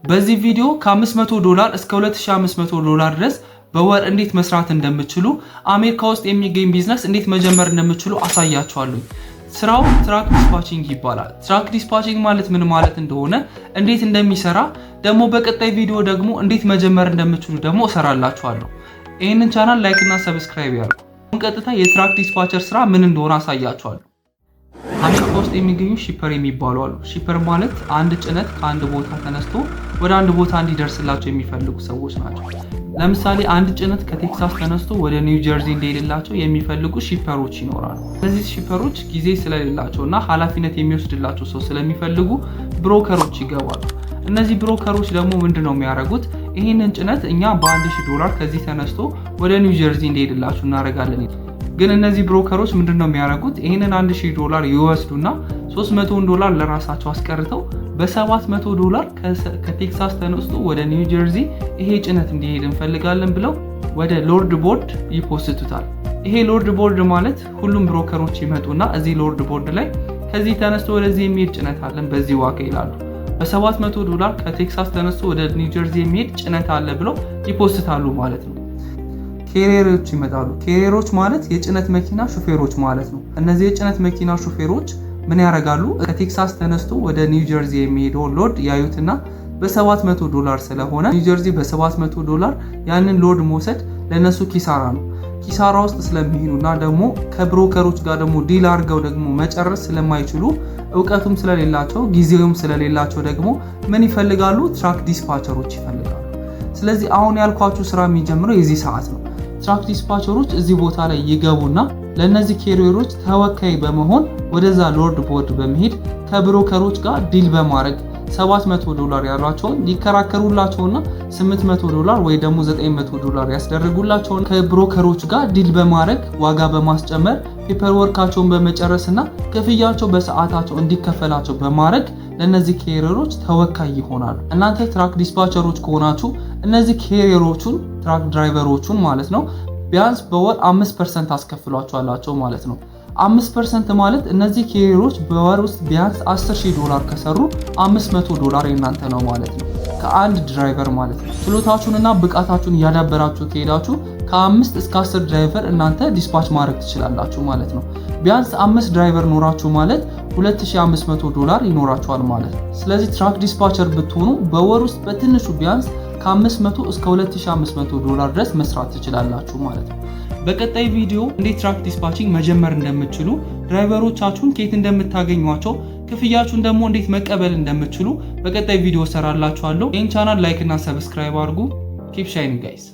በዚህ ቪዲዮ ከ500 ዶላር እስከ 2500 ዶላር ድረስ በወር እንዴት መስራት እንደምትችሉ፣ አሜሪካ ውስጥ የሚገኝ ቢዝነስ እንዴት መጀመር እንደምትችሉ አሳያችኋለሁ። ስራው truck dispatching ይባላል። Truck dispatching ማለት ምን ማለት እንደሆነ፣ እንዴት እንደሚሰራ ደግሞ በቀጣይ ቪዲዮ ደግሞ እንዴት መጀመር እንደምትችሉ ደግሞ እሰራላችኋለሁ። ይህንን channel like እና subscribe ያድርጉ። አሁን ቀጥታ የ truck dispatcher ስራ ምን እንደሆነ አሳያችኋለሁ። አሜሪካ ውስጥ የሚገኙ shipper የሚባሉ አሉ። Shipper ማለት አንድ ጭነት ከአንድ ቦታ ተነስቶ ወደ አንድ ቦታ እንዲደርስላቸው የሚፈልጉ ሰዎች ናቸው። ለምሳሌ አንድ ጭነት ከቴክሳስ ተነስቶ ወደ ኒው ጀርዚ እንዲሄድላቸው የሚፈልጉ shipper ኦች ይኖራሉ። እነዚህ shipper ኦች ጊዜ ስለሌላቸው እና ኃላፊነት የሚወስድላቸው ሰው ስለሚፈልጉ broker ኦች ይገባሉ። እነዚህ broker ኦች ደግሞ ምንድን ነው የሚያደርጉት? ይህንን ጭነት እኛ በ1000 ዶላር ከዚህ ተነስቶ ወደ ኒው ጀርዚ እንዲሄድላችሁ እናደርጋለን። ግን እነዚህ broker ኦች ምንድን ነው የሚያደርጉት? ይህንን 1000 ዶላር ይወስዱና 300 ዶላር ለራሳቸው አስቀርተው በ700 ዶላር ከቴክሳስ ተነስቶ ወደ ኒው ጀርዚ ይሄ ጭነት እንዲሄድ እንፈልጋለን ብለው ወደ load board ይ post ቱታል። ይሄ load board ማለት ሁሉም broker ኦች ይመጡና እዚህ load board ላይ ከዚህ ተነስቶ ወደዚህ የሚሄድ ጭነት አለን በዚህ ዋጋ ይላሉ። በ700 ዶላር ከቴክሳስ ተነስቶ ወደ ኒው ጀርዚ የሚሄድ ጭነት አለ ብለው ይ post ታሉ ማለት ነው። Carrier ኦች ይመጣሉ። Carrier ኦች ማለት የጭነት መኪና ሹፌሮች ማለት ነው። እነዚህ የጭነት መኪና ሹፌሮች ምን ያደርጋሉ? ከቴክሳስ ተነስቶ ወደ ኒው ጀርዚ የሚሄደውን load ያዩትና በ700 ዶላር ስለሆነ ኒው ጀርዚ በ700 ዶላር ያንን load መውሰድ ለነሱ ኪሳራ ነው። ኪሳራ ውስጥ ስለሚሄዱና ደግሞ ከ broker ኦች ጋር ደግሞ deal አድርገው ደግሞ መጨረስ ስለማይችሉ፣ እውቀቱም ስለሌላቸው፣ ጊዜውም ስለሌላቸው ደግሞ ምን ይፈልጋሉ? Truck dispatcher ኦች ይፈልጋሉ። ስለዚህ አሁን ያልኳችሁ ስራ የሚጀምረው የዚህ ሰዓት ነው። Truck dispatcher ኦች እዚህ ቦታ ላይ ይገቡና ለእነዚህ carrier ኦች ተወካይ በመሆን ወደዛ load board በመሄድ ከ broker ኦች ጋር deal በማድረግ 700 ዶላር ያሏቸውን ይከራከሩላቸውና 800 ዶላር ወይ ደግሞ 900 ዶላር ያስደርጉላቸውን ከ broker ኦች ጋር deal በማድረግ፣ ዋጋ በማስጨመር፣ paperwork ኣቸውን በመጨረስና ክፍያቸው በሰዓታቸው እንዲከፈላቸው በማድረግ ለእነዚህ carrier ኦች ተወካይ ይሆናሉ። እናንተ truck dispatcher ኦች ከሆናችሁ እነዚህ carrier ኦቹን፣ truck driver ኦቹን ማለት ነው፣ ቢያንስ በወር 5% ታስከፍሏቸዋላችሁ ማለት ነው። 5% ማለት እነዚህ carrier ኦች በወር ውስጥ ቢያንስ 10 ሺህ ዶላር ከሰሩ 500 ዶላር የእናንተ ነው ማለት ነው። ከአንድ driver ማለት ነው። ችሎታችሁንና ብቃታችሁን እያዳበራችሁ ከሄዳችሁ ከ5 እስከ 10 driver እናንተ dispatch ማድረግ ትችላላችሁ ማለት ነው። ቢያንስ አምስት driver ኖራችሁ ማለት 2500 ዶላር ይኖራችኋል ማለት ነው። ስለዚህ truck dispatcher ብትሆኑ በወር ውስጥ በትንሹ ቢያንስ ከ500 እስከ 2500 ዶላር ድረስ መስራት ትችላላችሁ ማለት ነው። በቀጣይ ቪዲዮ እንዴት truck dispatching መጀመር እንደምትችሉ፣ driver ኦቻችሁን ከየት እንደምታገኟቸው፣ ክፍያችሁን ደግሞ እንዴት መቀበል እንደምትችሉ በቀጣይ ቪዲዮ እሰራላችኋለሁ። ይህን channel like እና subscribe አድርጉ። Keep shining, guys.